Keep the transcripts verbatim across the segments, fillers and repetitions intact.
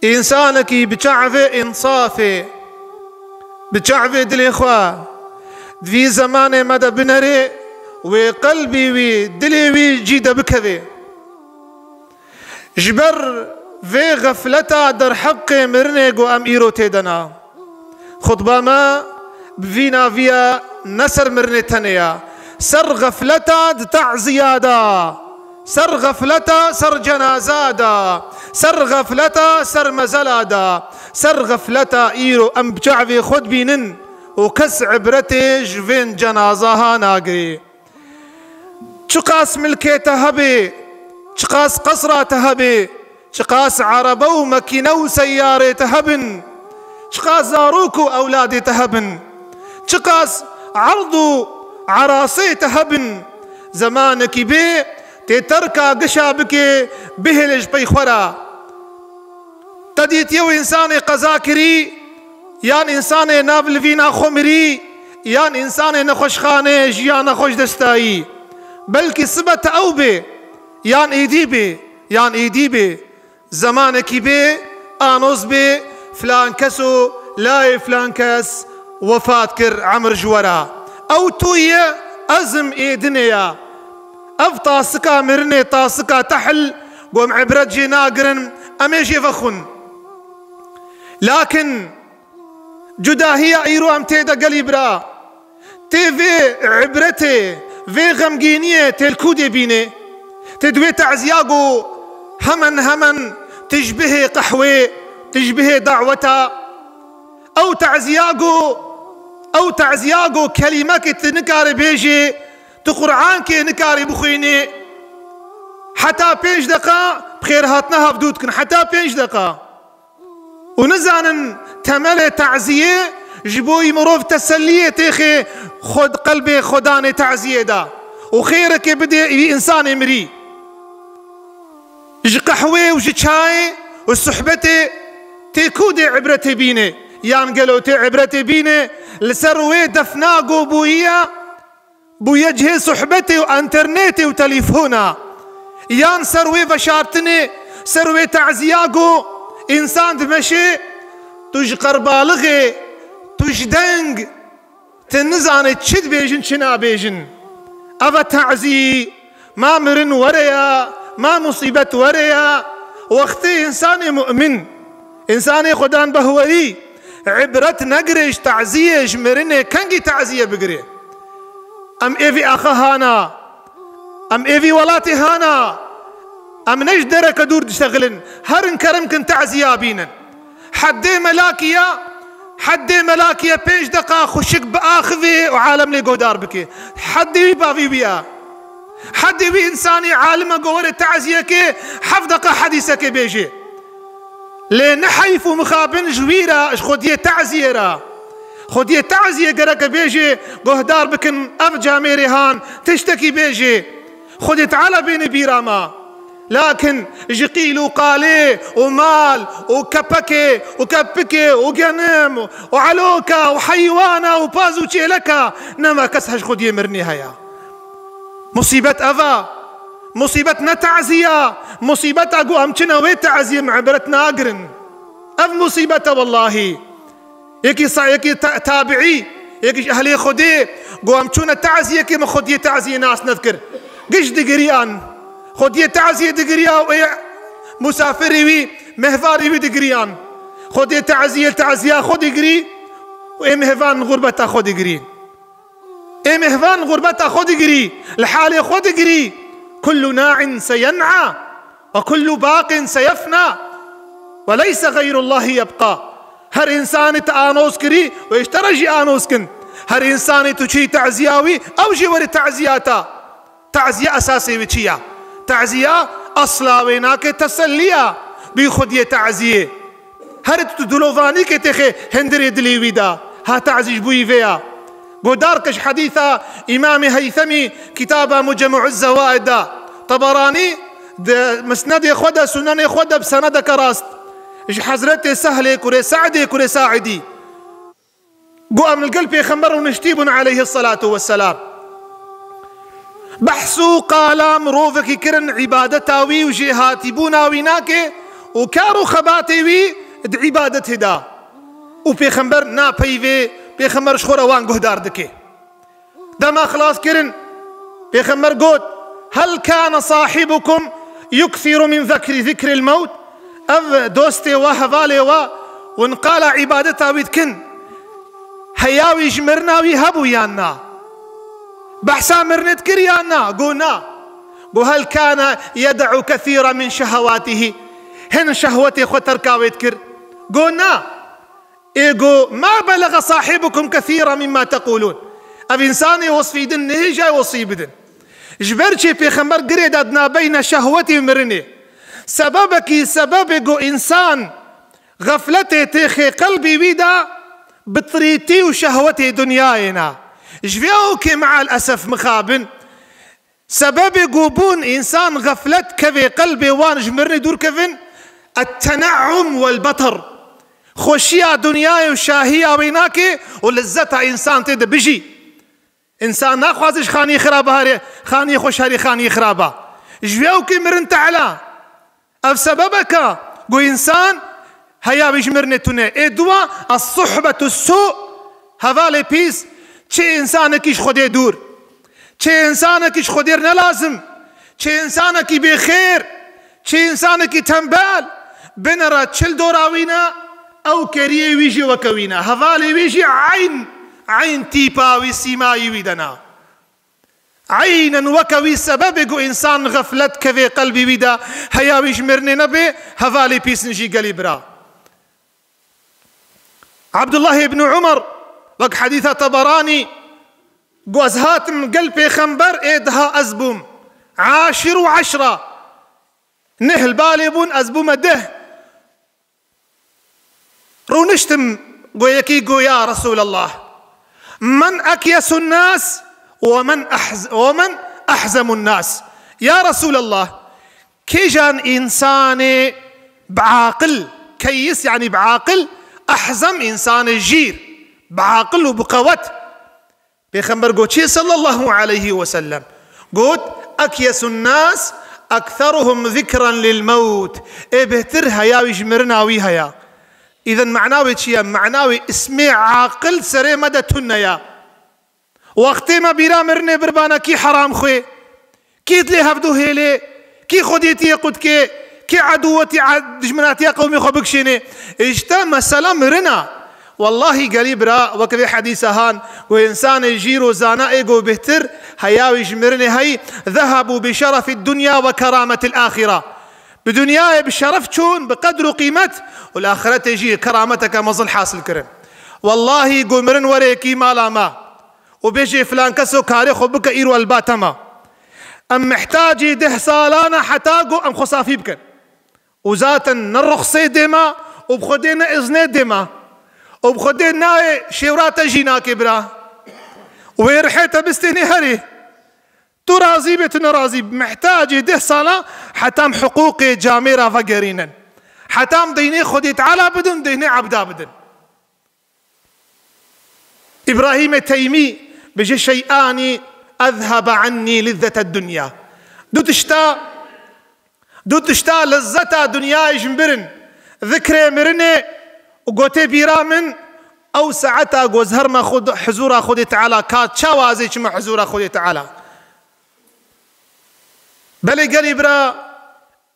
Însanekî bi çavê însafê, bi çavê dilê xwe, di vî zemanê me de binerê, wê qelbî wî, dilê wî cî de bikevê. Ji ber vê xefleta derheqê mirinê ku em îro tê de ne. Xutba me bi vî naviya ne ser mirinê tenê ya. Ser xefleta di taziya de. Ser xefleta ser cenaza de. Ser xefleta ser mezela de. Ser xefleta îro em bi çavê xwe dibînin û kes ibretê ji vên cenazaha nagirê. Çiqas milkê te hebê, çiqas qesra te hebê, çiqas erebe û mekîne û seyarê te hebin, çiqas zarok û ewladê te hebin, çiqas erd û erasê te hebin, zemanekî bê tê terka gişa bikê, bihêle ji pey xwe re. Te dîtiye û însanê qeza kirî, yan însanê nav livîna xwe mirî, yan însanê nexweşxanê jiyana xwe ji dest dayî. Belkî sibe te ew bê, yan êdî bê, yan êdî bê. Zemanekî bê, anoz bê, filan kes û layê filan kes wefat kir, emir ji we re. Ew tu ye, ez im ê dinê ya. Ev tasika mirinê, tasika tehl, ku em ibret jê nagirin, em ê jê vexwin. Lakin cudahiya îro em tê de gelî bira, tê vê ibretê, vê xemgîniyê tê li kûdê bînê? Tê di wê teziya ku hemen hemen tijbihê qehwê, tijbihê daweta, ew teziya ku, ew teziya ku kelîmekê tu nikarî bêjê, tu Qur'ankê nikarî bixwînê, heta pênc deqa bi xêrhatina hevdû dikin, heta pênc deqa. Û nizanin temelê taziyê ji bo wî mirov teselliyê têxê xwe, qelbê xwe danê taziyê de û xêrekê bidê wî însanê mirî. Ji qehwê û ji çayê û sohbetê tê ku dê ibretê bînê? Yan gelo tê ibretê bînê li ser wê defna ku bûyiye, bûye cihê sohbetê û enternetê û telefona? Yan ser wê veşartinê, ser wê taziya ku însan dimeşê, tu ji qerbalixê, tu ji deng, Ti nizane çi dibêjin, çi nabêjin. Ev e tazî, ma mirin were ya, ma musîbet were ya. Wextê însanê mu'min, însanê Xudan behwerî, ibret negire ji taziyê, ji mirinê, kengî taziye bigire? Em ê vî axa hana. Em ê vî welatê hana. Em ne ji dereke dûr dişexilin. Herin kerem kin taziya bînin. Heddê melakiya, heddê melakiya pênc deqa xuşik biaxivê û alem lê guhdar bike. Heddê wî bavî wî ya. Heddê wî însanî alime ku were taziyekê heft deqa hedîsekê bêje. Lê ne heyf û mixabin ji wî re, ji xwediyê taziyê re. Xwediyê taziyê gereke bêjê, guhdar bikin, ev camêrê han, tiştekî bêjê. Xwedê Teala bêne bîra me. Lakin ji qîl û qalê û mal û kepekê û kepikê û genim û eloka û heywana û paz û çêleka nema kes hej xwediyê mirinê heye. Musîbet ev e. Musîbet ne taziya. Musîbeta ku em çine wê taziyê me ibret nagirin. Ev musîbet e wellahî. Yekî sa-, yekî ta-, tabiî, yekî ji ehlê Xwedê, ku em çûne taziyekê me xwediyê taziyê nas nedikir. Giş digiriyan. Xwediyê taziyê digiriya û ê musafirî wî, mehvanî wî digiriyan. Xwediyê taziyê li taziya xwe digirî û ê mehvan li xurbeta xwe digirî. Ê mehvan xurbeta xwe digirî, li halê xwe digirî. Kullu na'in seyen'a ve kullu baqin seyefna ve leyse gayrullahi yebqa. Her însanê te anoz kirî û ê ji te re jî anoz kin. Her însanê tu çî taziya wî, ew jî were taziya te. Taziya esasê wî çi ya? Taziya esla wê nake teselliya bî xwediyê taziyê. Her tu dilovanîkê têxê hindirê dilê wî de. Ha tazî ji bo wî vê ya. Guhdar ke ji hedîsa Îmamê Heysemî kitaba Mucemû Zewaid de. Teberanî di Misnedê xwe de, Sunenê xwe de bi senedeke rast. Ji Hezretê Sehlê kurê Se'dê kurê Sa'idî. Got, em li gel Pêxember rûniştî bûn aleyhisselatu vesselam. Behs û qala mirovekî kirin îbadeta wî û jêhatîbûna wî nake û kar û xebatê wî di îbadetê de. Û Pêxember napeyvê, Pêxember ji xwe re wan guhdar dike. Dema xilas kirin, Pêxember got, "Hel kâne sahîbukum yukthiru min zekri, zikril mewt?" Ev dostê we, hevalê we, hûn qala îbadeta wî dikin, heya wî ji mirina wî hebû yan na? Behsa mirinê dikir yan na? Go na. Go, "Hel kâne yed'u kethîra min şehewatihî?" Hin şehwetê xwe terka wê dikir? Go na. Ê go, "Ma belege sahibukum kethîra mimma teqûlûn." Ev însanê wesfî din nehêjay wesfî bidin. Ji ber çi Pêxember girê da di nabeyna şehwetê û mirinê? Sebebekî, sebebê go însan xefletê têxê qelbî wî de, bitirîtî û şehwetê dinyayê ne. Ji vê awkê meal esef mixabin, sebebê go bûn însan xeflet kevê qelbê wan ji mirinê dûr kevin, et-tene'um wel-beter. Xweşiya dinyayê û şahiya wê nake û lezzeta însan tê de bijî. Însan naxwaze ji xaniyê xiraba here, xaniyê xweş here xaniyê xiraba. Ji vê awkê mirin te'la. Ev sebebeka go însan heya wî ji mirinê tune. Ê dua, es-suhbetu su, hevalê pîs, çi însanekî ji Xwedê dûr, çi însanekî ji Xwedê re nelazim, çi însanekî bêxêr, çi însanekî tembel, binera çil dora wî ne, ew keriyê wî jî weke wî ne. Hevalê wî jî eyn, eyn tîpa wî, sîmayî wî de ne. Eynen weke wî sebebê ku însan xeflet kevê qelbî wî de, heya wî ji mirinê nebe, hevalê pîs in jî gelî bira. Abdullah ibn Umar, wek hedîsa Taberanî, got, ez hatim gel pêxember ê diha ez bûm aşir û eşra. Neh li balê bûn, ez bûme deh. Rûniştim, go yekî go, "Ya Resûlallah, men ekyesun nas we men ehz-, we men ehzemun nas?" Ya Resûlallah, kêjan însanê bi aqil, keyis, yanî bi aqil, ehzem, însanê jîr, bi aqil û bi qewet. Pêxember got çi, sallallahu aleyhi ve sellem? Got, "Ekyesun nas ekseruhum zikran lil mewt." Ê bêhtir heya wî ji mirina wî heya. Îden mana wê çi ye? Mana wê ismê aqil serê me de tune ya. Wextê me bîra mirinê birbane, kî heram xwê? Kî dilê hevdu hêlê? Kî xwediyetiyê qut kê? Kî edûwetî, e, dijminatiya qewmê xwe bikişênê? Îşte mesela mirina. Wellahî gelî bira, wek vê hedîsa han, ku însanê jîr û zana ê ku bêhtir heya wî ji mirinê hey, zehabû bi şerefî dunya ve kerametil axira. Bi dinyayê bi şeref çûn, bi qedr û qîmet, û li axiretê jî kerameteke mezin hasil kirin. Wellahî ku mirin were yekî mala me û bêjê filan keso karê xwe bike, îro el ba tema. Em mihtacî deh salana heta ku em xwe safî bikin. Û zaten ne ruxsê dê me û bi Xwedê ne iznê dê me. Û bi Xwedê nayê şêwra te jî nake bira. Wê rihê te bistênê herê. Tu razî bê, tu nerazî bî. Mihtacê deh sala heta em hiqûqê camêra vegerînin. Heta em deynê Xwedê Teala bidin, deynê ebda bidin. Îbrahîmê Teymî bêje, "Şey'anî ezhebe annî lizzeted dunya." Du tişta, du tişta lezzeta dinyayê ji min birin. Zikrê mirinê û gotê bîra min, ew saeta ku ez herme xwe hizûra Xwedê Teala, ka çawa ez ê çime hizûra Xwedê Teala. Belê gelî bira,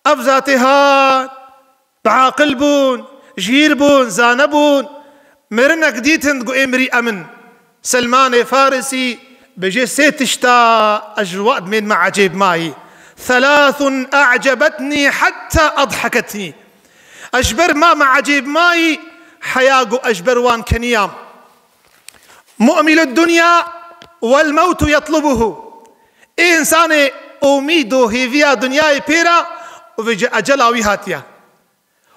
ev zatê hat, bi aqil bûn, jîr bûn, zane bûn, mirinek dîtin, got, "Ê mirî emin." Selmanê Farisî bêje, "Sê tişta ez ji we dimên me ecêb mayî. Thelathun a'cebetnî hetta adheketnî." Ez ji ber ma me ecêb mayî, heya got ez ji ber wan keniyam. Mu'milu dunya wel mewtu yetlubuhu. Ê însanê umîd û hêviya dinyayê pê re û vêce ecela wî hatiye.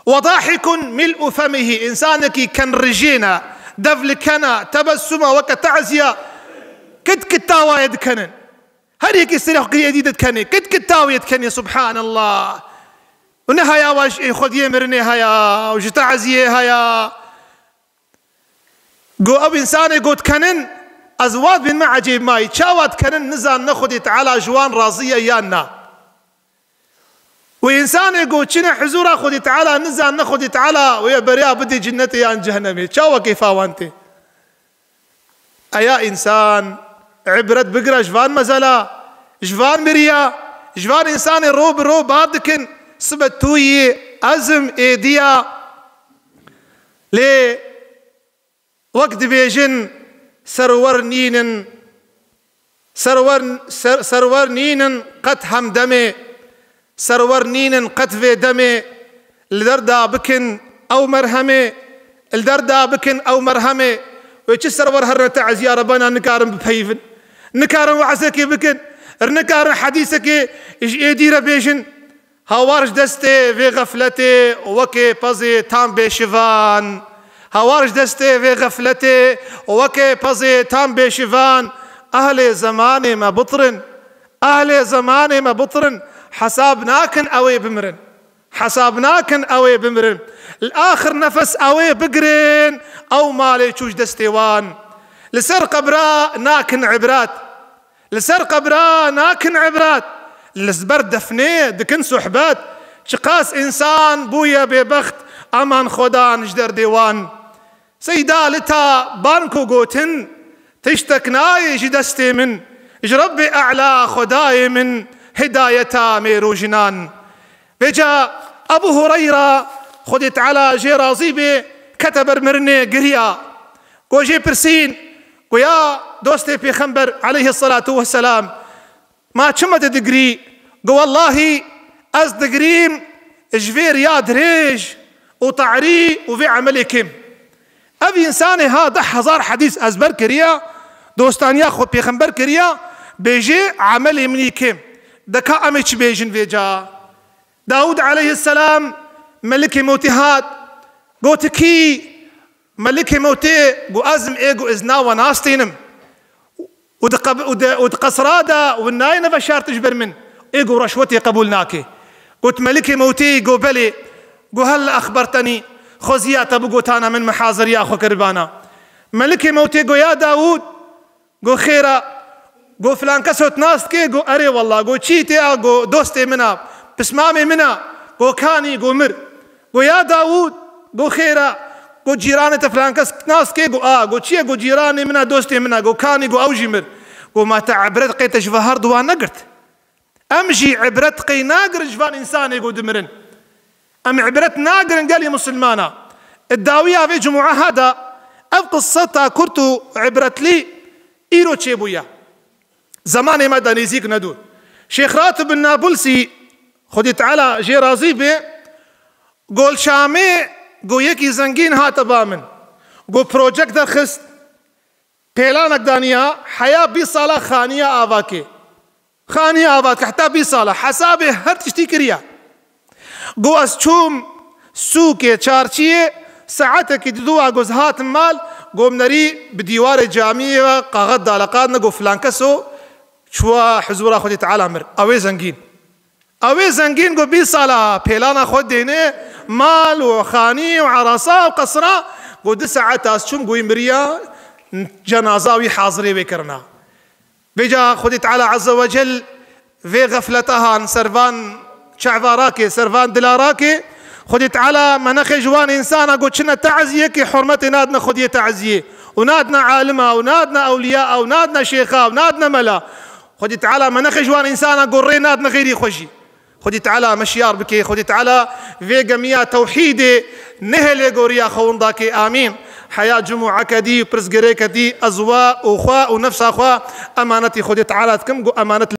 Ve dahikun mil'u femihi, însanekî kenrijêne, dev li kene, tebessuma weke teziya, kit kit tawayê dikenin. Her yekî serê xwe kirî êdî dikenê, kit kit tawê dikenê, subhanallah. Û ne haya wa ji ê xwediyê mirinê haya, û ji teziyê haya. Go ew însanê got kenin, ez wa dibên me ecêb mayî. Çawa dikenin, nizan ne Xwedê Teala ji wan razî ye yan na. Û însanê ku çine huzûra Xwedî Teala, nizanine Xwedî Teala wê beriya bidê cinnetê yan cehennemê. Çawa kêfa wan tê? Eya însan, ibret bigire ji van mezela, ji van miriya, ji van însanê ro bi ro bar dikin, sibe tu yî, ez im, êdî ya. Lê wek dibêjin, serwer nînin, serwer, ser, serwer nînin qet hemdemê, serwer nînin qet vê demê, li derda bikin ew merhemê, li derda bikin ew merhemê. Wê çi serwer herine teziya rebana nikarin bipeyivin, nikarin wezekê bikin, nikarin hedîsekê ji êdî re bêjin. Hawar ji destê vê xefletê wekê pezê tam bêşivan. Hawar ji destê vê xefletê wekê pezê tam bêşivan. Ehlê zemanê me bitirin. Ehlê zemanê me bitirin. Hesab nakin ew ê bimirin. Hesab nakin ew ê bimirin. Li axir nefes ew ê bigirin. Ew malê çû ji destê wan. Li ser qebra nakin ibret. Li ser qebra nakin ibret, li ber defnê dikin sohbet. Çiqas însan bûye bêbext, aman Xwedan ji derdê wan. Seyda li ta banko gotin, tiştek nayê ji destê min, ji Rebbê E'la Xwedayê min, hidayeta mêr û jinan. Vêca Ebu Hureyra, Xwedê Teala jê razî bê, kete ber mirinê giriya. Go jê pirsîn, go ya dostê Pêxember aleyhisselatu vesselam, ma çima tu digirî? Go wellahî ez digirîm ji vê riya dirêj û tarî û vê emelê kêm. Ev însanê ha deh hezar hedîs ezber kiriya, dostaniya xwe Pêxember kiriya, bêjê emelê min î kêm. De ka em ê çi bêjin vêca? Dawûd aleyhisselam melikê mewtê hat, got, kî? Melikê mewtê got, ez im, ê got, ez nawa nastînim. Û di qeb-, û di, û di qesra de û nayêne veşartin ji ber min. Ê got, reşwetê qebûl nake. Got, melikê mewtê got, belê. Got, hel exbertenî, xweziya te bigotana min, min haziriya xwe kiribana. Melikê mewtê got, ya Dawûd, Go xêr e, go filan kes tu nas dikê? Go erê wella. Go çî tê? A go dostê min e, pismamê min e. Go kanî? Go mir. Go ya Dawûd, go xêr e, go cîranê te filan kes nas dikê? Go a. Go çi ye? Go cîranê min e, dostê min e. Go kanî? Go ew jî mir. Go ma te ibret qey te ji va her duwan negirt? Em jî ibret qey nagirin ji van însanê ku dimirin. Em ibret nagirin gelî misilmana. Dawiya vê cumua ha da ev qiseta kurt û ibretlî îro çêbûye. Zemanê me de nêzîk nedûr. Şêx Ratib bin Nabulsî, Xwedî Teala jê razî bê, go li Şamê go yekî zengîn hate ba min. Go projek derxist, pêlanek daniya, heya bîst sala xaniya avakê. Xaniya avakê heta bîst sala. Hesabê her tiştî kiriya. Go ez çûm sûkê, çarçiyê, saetekî diduwa go ez hatim mal, go min nerî bi dîwarê camiyê ve kaxet daleqandine, go filan keso çûwa huzûra Xwedê Teala mir. Ew ê zengîn. Ew ê zengîn go bîst sala pêlana xwe dêne, mal û xanî û erasa û qesra, go du saet ez çûm, go wî miriya, cenaza wî hazirê wê kirina. Vêca Xwedê Teala Azze ve Cel vê xefleta han ser van çehva rake, ser van dila rake, Xwedê Teala me nexê ji wan însana go çine taziyekê hurmetê nadine Xwediyê taziyê û nadine alima û nadine ewliya û nadine şêxa û nadine mela. Xwedî Teala me nexê ji wan însana ku rê nadine xêrî xwe jî. Xwedî Teala me şiyar bike, Xwedî Teala vê gemiya tewhîdê nehêle goriya xwe winda ke. Amîn. Heya cumûeke dî, pirsgirêke dî, ez we û xwe û nefsa xwe emanetî Xwedî Teala dikim, ku emanet